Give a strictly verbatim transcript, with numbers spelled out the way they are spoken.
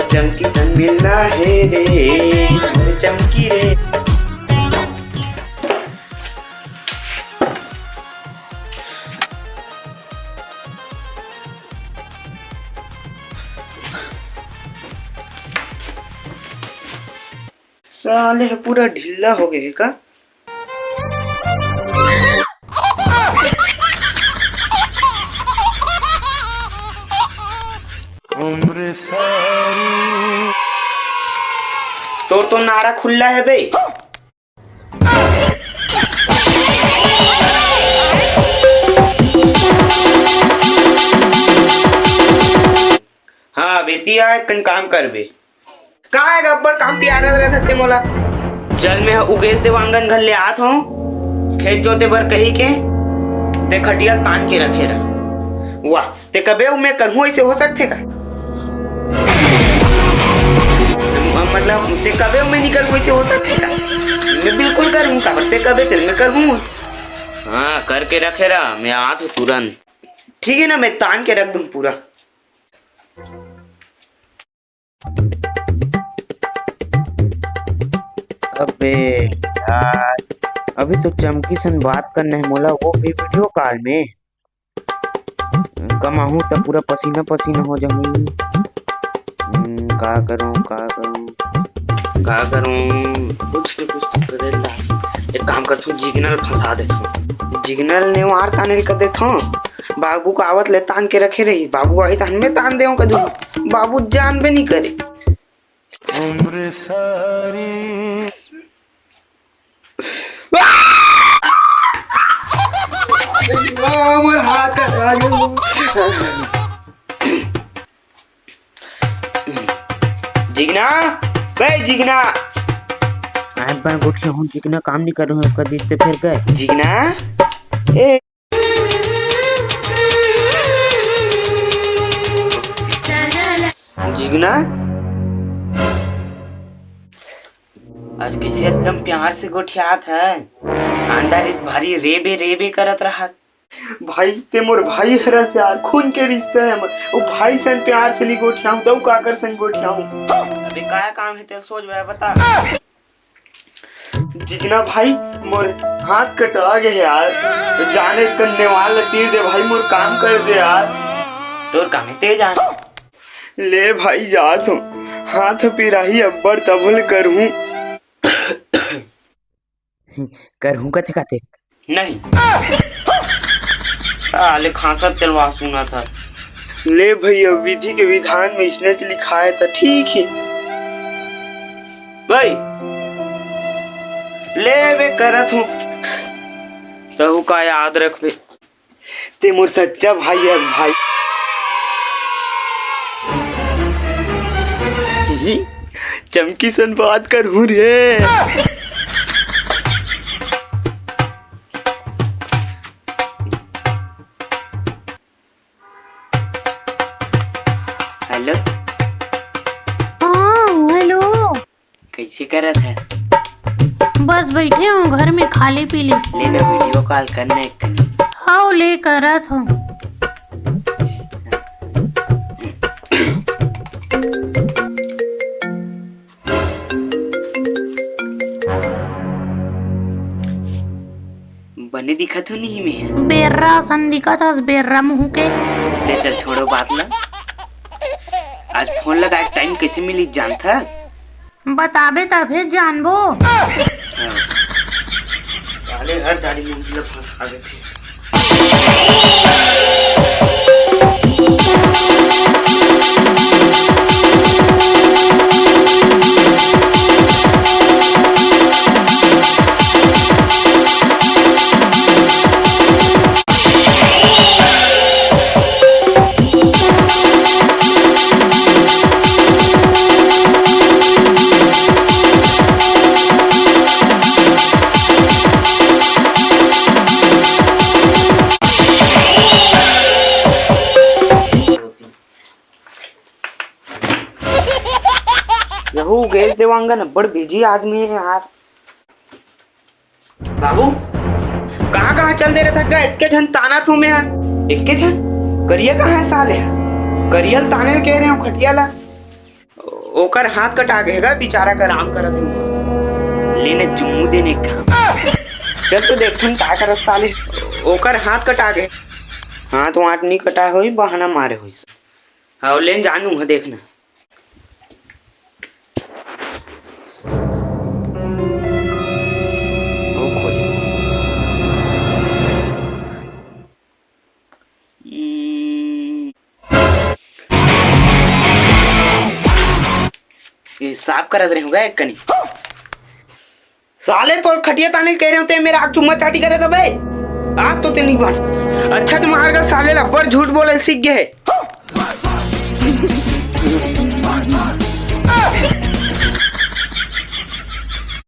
चमकी सन मिलना हे रे, मोर चमकी रे। साले ह पूरा ढिल्ला हो गए हे का? तोर तो नाड़ा खुल्ला हे बे। हाँ, बेटी आय, कन काम करबे। का हे, अब्बड़ काम तियार रहत हे ते मोला। चल, मैं उगेश देवांगन घर ले आत हूँ, खेत जोते बर कही के, ते खटिया तान के रखे रह। वाह, ते कबे मैं करहूँ, ऐसे हो सकथे का? म-, मतलब, ते कबे मैं निकलहूँ, ऐसे हो सकथे का? मैं बिल्कुल करहूँ, काबर ते कबे तेल मैं करहूँ। हाँ, करके रखे रह, मैं आत हूँ तुरंत। ठीक है ना, मैं तान के रख दूँ पूरा। अबे यार, अभी तो चमकी सन बात करना हे मोला, वो भी वीडियो कॉल में। कमाहूँ त पूरा पसीना पसीना हो जाहूँ। हम्म, का करूँ, का करूँ, का करूँ? कुछ न कुछ तो करे ला। एक काम करथूँ, जिगना ल फंसा देथूँ। जिगना ल नेवार ताने ल कर देथूँ। बाबू को आवत ले तान के रखे रही। बाबू आही तहन मैं तान देहूँ कदू। बाबू जानबे नहीं करे। हमर हाथ आ गयो। जिगना, बे जिगना। आए बार गोठिया हूँ, जिगना काम नहीं कर रहे हो, कर दीते फिर गए। जिगना, ए। जिगना, आज कैसे एकदम प्यार से गोठियात है। आंधा रित भारी रेबे रेबे करत रहत। भाई, ते मोर भाई हरस यार, खून के रिश्ता है हमर। वो भाई सन प्यार से नहीं गोठियाऊं, तो काकर सन गोठियाऊं? अबे काय काम है तेरा, सोच बे, बता। जिगना भाई, मोर हाथ कटा गए यार, जाने कन्ने वाला तीर दे भाई, मोर काम कर दे यार। तोर काम है ते जान। ले भाई, जात हूँ, हाथ पिराही अब्बड़ तभुल करहूँ। करहूँ कथे कथे। नहीं। साले खांसा तेलवा सुना था। ले भैया, विधि के विधान में इसने च लिखाए त ठीक है। भाई, ले बे करत हूँ। तहु का याद रखबे। ते मोर सच्चा भाई है भाई। ही, चमकी सन बात करहूँ रे। हेलो। हाँ, हेलो। कैसे करत है? बस बैठे हूँ घर में, खाली पीली। ले ना, वीडियो कॉल करना एक कनी। हाव, ले करत हूँ। बने दिखत हो नहीं में? बेर्रा सन दिखत हस, बेर्रा मुँह के। ले चल, छोड़ो बात ला। आज फोन लगा के टाइम कैसे मिली जानता? बताबे तभे जानबो। हाँ। साले हर दाढ़ी में मतलब फंसा देते हैं। यहू गैस देवांगन बड़ बिजी आदमी है यार। बाबू, कहाँ कहाँ चल दे रहे थक गा? एक झन ताना थू मैं हा। एक झन करिया कहाँ है साले? करिया ल ताने ल कह रहे हो खटिया ला। ओ, ओकर हाथ कटा गे गा, बेचारा का आराम करत हे। लेने चुम्मू देने का। चल तो देखथन का करत साले। ओकर हाथ कटा गे। हाथ वाथ नहीं कटा होई, बहाना मारे होई। हाँ, लेन जानू है, देखना। ओ खोली। हम्म। ये साफ करत रहे होगा एक कनी। साले तो खटिया ताने कह रहे होते हैं, मेरा आग चुम्मा चाटी करे बे। आज तो ते नहीं बात। अच्छा, तुम्हारे का साले ला बड़ झूठ बोले सीख गए।